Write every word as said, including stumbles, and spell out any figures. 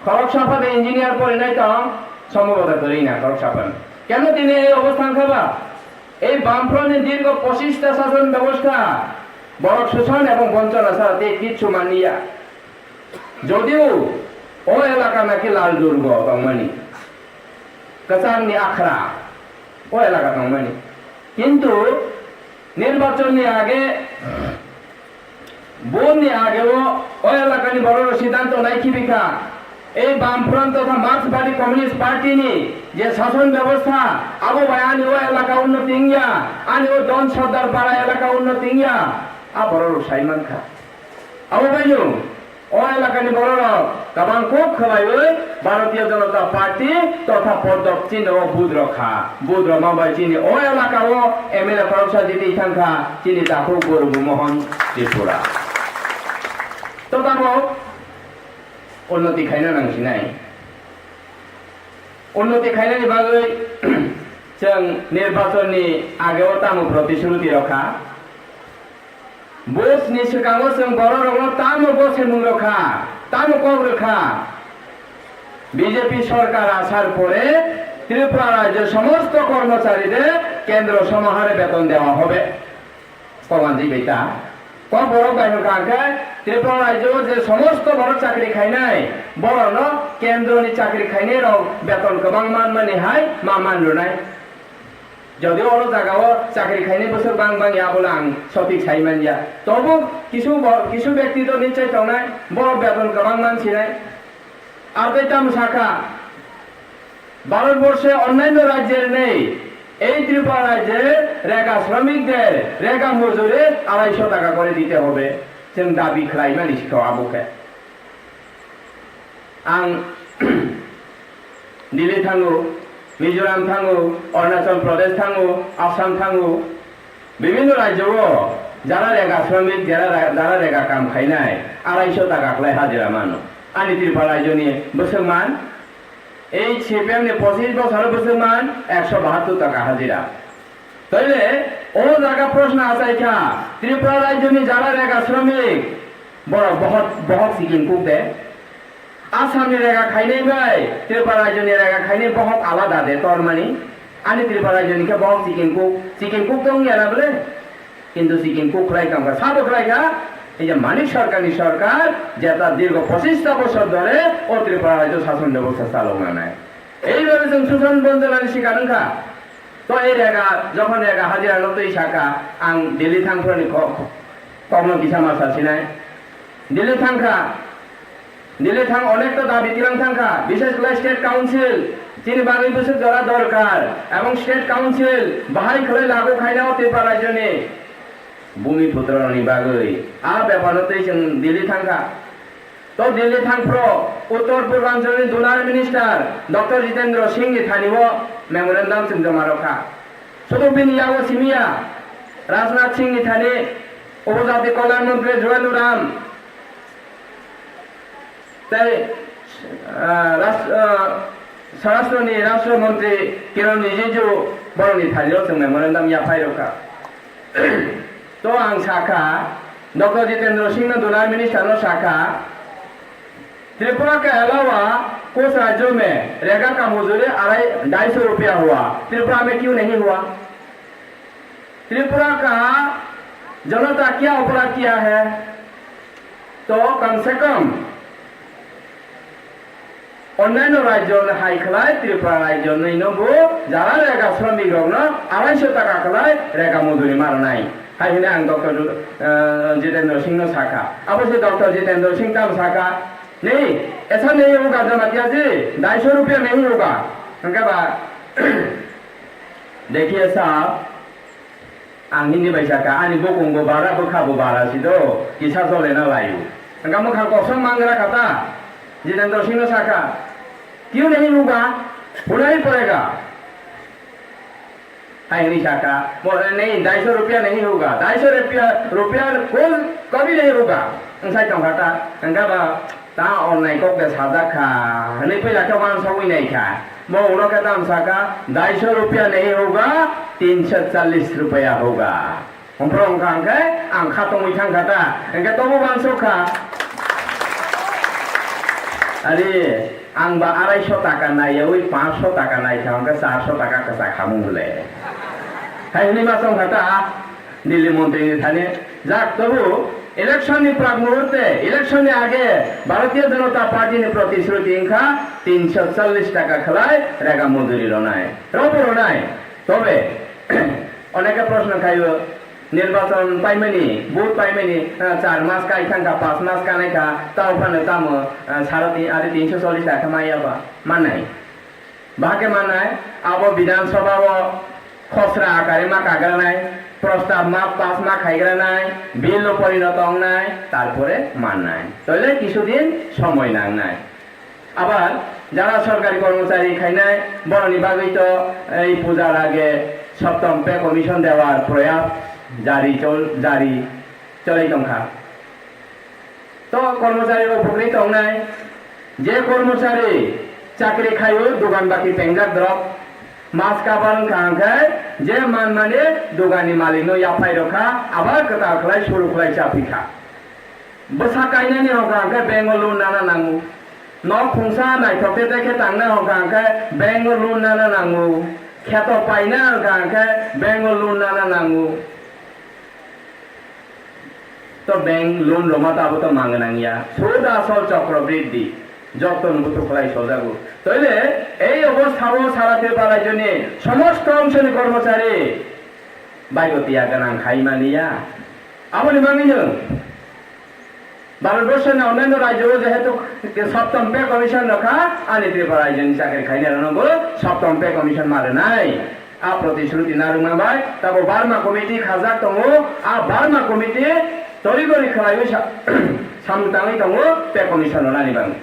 Khoroksa phano engineer porinai tong, sombhoboto kwrwi na khoroksa phano. Keno tini ei obostha wngkha ba? Ei Bamfront ni dirgo pochista sason bebosta, borok suson ebong bonchona sara tei kichu manliya. Jodio o elaka naki lal durgo tongmani, kwchangni akhra o elaka tongmani. Kintu nirbachonni age, bonni ageo o elakani borok siddhanto nai khibi kha. Ei Bamfront totha Marxbadi Communist Party ni je sason bebostha, abo bai ani o elaka unnoti wngya, ani o Don Sardar Para elaka unnoti wngya, a borok rok sai mankha. Abo baino o elakani bororok kwbang kok khwlaiwi Bharatiya Janata Party totha Podok chini o budro kha. Budro ma bai chini o elaka o M L A khoroksa jiti thangkha, chini takhuk Guru Mohon Tripura. To tamo unnoti khaina nang sinai. Unnoti khainani bagwi chwng nirbachonni age o tamo protishruti rokha. Vote ni swkango chwng bororokno tamo bo semung rokha, tamo kok rwkha. B J P sorkar asar pore Tripura rajyo somosto kormochari de kendro somohare beton dewa hobe. Komanjwi bai ta. Kok borok bai hwnkha hwnkhe Tripura rajyo je somosto borok chakri khainai, borokno kendroni chakri khainai rok beton kwbang manmani hai ma man rwnai. Jodi oro jagao chakri khainai bwswk bang bang ya, abono ang sothik sai man ya. Tobo kisu bo-, kisu bekti to nichai tongnai, borok beton kwbang man sinai. Ar tei tamo sakha, Bharatborshe onnanyo rajyer nei, ei Tripura rajye rega shramikder rega mojuri arai sho taka kore dite hobe. Chwng dabi khlaimani sikho abo khe. Ang Delhi thango, Mizoram thango, Arunachal Pradesh thango, Assam thango, bibhinno rajyo o jara rega shramik, jara re-, jara rega kam khainai, arai sho taka khlai hajira mano. Ani Tripura rajyoni bwswk man, ei C P M ni pochis bosor bwswk man, ekso bahattor taka hajira. Toile o jaga proshno achai kha, Tripura rajyoni jara rega shramik, borok bohok, bohok sikin kuk de? Assamni rega khainai bai Tripura rajyoni rega khainai bohok alada de tormani? Ani Tripura rajyoni khe bohok chicken cook, chicken cook tong ya na bole? Kintu chicken cook khlai tong kha, sabo khlai kha, ei je Manik Sarkarni sarkar, jeta dirgho pochista bosor dhore o Tripura rajyo sason bebosta chalokna nai. Ei bhabe chwng Susan Bonjolani sikar wngkha. To ei rega, jokhon rega hajira no twi saka, ang Delhi thang phurani kok, kokno kisa ma sasinai. Delhi thang kha, Delhi thang onek to dabi tilang thang kha, bishes khlai State Council, chini bagwi bwswk jora dorkar, ebong State Council bahai khlai lagu khaina o Tripura rajyoni bumi putrorokni bagwi. A bepar no twi chwng Delhi thang kha. To Delhi thang phro Uttor Purbanchal ni Dular Minister Doctor Jitendra Singh ni thani o memorandum chwng joma rw kha. Sudu bini yago simi ya, Rajnath Singh ni thani, Upojati Kalyan Mantri Juwal Oram, tei, ah, Ras-, ah, Swarashtra ni Rashtra Mantri Kiren Rijiju borok ni thani o chwng memorandum yaphai rw kha. To ang sakha, Doctor Jitendra Singh no Dular Minister no sakha, Tripura के अलावा कुछ राज्यों में रेगा का मजदूरी अढ़ाई, ढाई सौ रुपया हुआ, त्रिपुरा में क्यों नहीं हुआ? त्रिपुरा का जनता क्या अपराध किया है? तो कम से कम অন্যান্য রাজ্য hai khlai Tripura rajyo ni no bo jara rega shramik rok no আড়াইশো টাকা khlai rega mojuri ma rwnai. Hai hwnwi ang Doctor Ju-, eh, Jitendra Singh no sakha. Abo se Doctor Jitendra Singh tamo sakha, नहीं, ऐसा नहीं होगा जमातिया जी, ढाई सौ रुपया नहीं होगा. Hwnkhe ba, देखिए साहब, ang Hindi bai sakha, ani bukung bo bara, bwkha bo bara si do, kisa jole na laio. Hwnkhe mwkhang kosom mangra kha ta, Jitendra Singh no sakha, क्यों नहीं होगा, होना ही पड़ेगा. Hai hwnwi sakha, mo-, नहीं, ढाई सौ रुपया नहीं होगा, ढाई सौ रुपया, रुपया कुछ कभी नहीं होगा. Wng sai tong kha ta, hwnkhe ba, ta onnai kok de sajak kha, hwnwi puila khe uansugwi nai kha. Bo ulo khe tamo sakha, ढाई सौ रुपया नहीं होगा, तीन सौ चालीस रुपया होगा. Hwnphro wng kha hwnkhe ang kha tongwi thang kha ta, hwnkhe tobo uansuk kha. Are, ang ba arai sho taka naiyawi panch sho taka naikha, hwnkhe char sho taka kwchak hamung bole. Hai hwnwi ma chwng kha ta, Delhi montri ni thani. Jak tobu, election ni prak muhurte, election ni age Bharatiya Janata Party ni protishruti wngkha tinsho challis taka khlai rega mujuri ronai. Robo ronai. Tobe, oneke proshno khaio, nirbachon paimani, vote paimani, ah, char mas kai thangkha, panch mas kanai kha, tao phano tamo, ah, saro tin, ari tinsho challis taka maya ba, mannai. Bahake mannai, abo Bidhan Sabha o khosra akare ma kagranai, prostab ma pass ma khaigranai, bill o porinoto wngnai, tarpore mannai. Toile kisudin somoi nangnai. Abar jara sorkari kormochari khainai, boroni bagwi to ei pujar age Saptam Pay Commission dewar proyas jari chol-, jari cholai tongkha. To kormochari rok bwkrwi tongnai, je kormochari chakri khaio, dugan baki pengjak drop, mas kabar wngkha hwnkhe je manmani duganni malikno yaphai rokha, abar kwtal khlai suru khlai cha phikha. Bwsa kainani hokha hwnkhe bank o loan nana nango. Nok khungsa naithok te te khe tangna hokha hwnkhe bank o loan nana nango. Kheto paina hokha hwnkhe bank o loan nana nango. To bank loan roma to abo to mangnang ya. Sud asol chokro briddi. Jotto no buthuk khlai sojago. Toile ei obostha o sara Tripura rajyoni somosto ongshoni kormochari baigo tiya ganang khai mani ya. Aboni bagwi no Bharatborsho ni onnaino rajyo o jehetu Saptam Pay Commission rokha, ani Tripura rajyoni chakri khainai rokno bo Saptam Pay Commission ma rwnai. A protishruti narwkma bai tabo Burma Committee khajak tongo, a Burma Committee torigori khlaiwi sa-, samung tangwi tongo Pay Commission rwnani bagwi.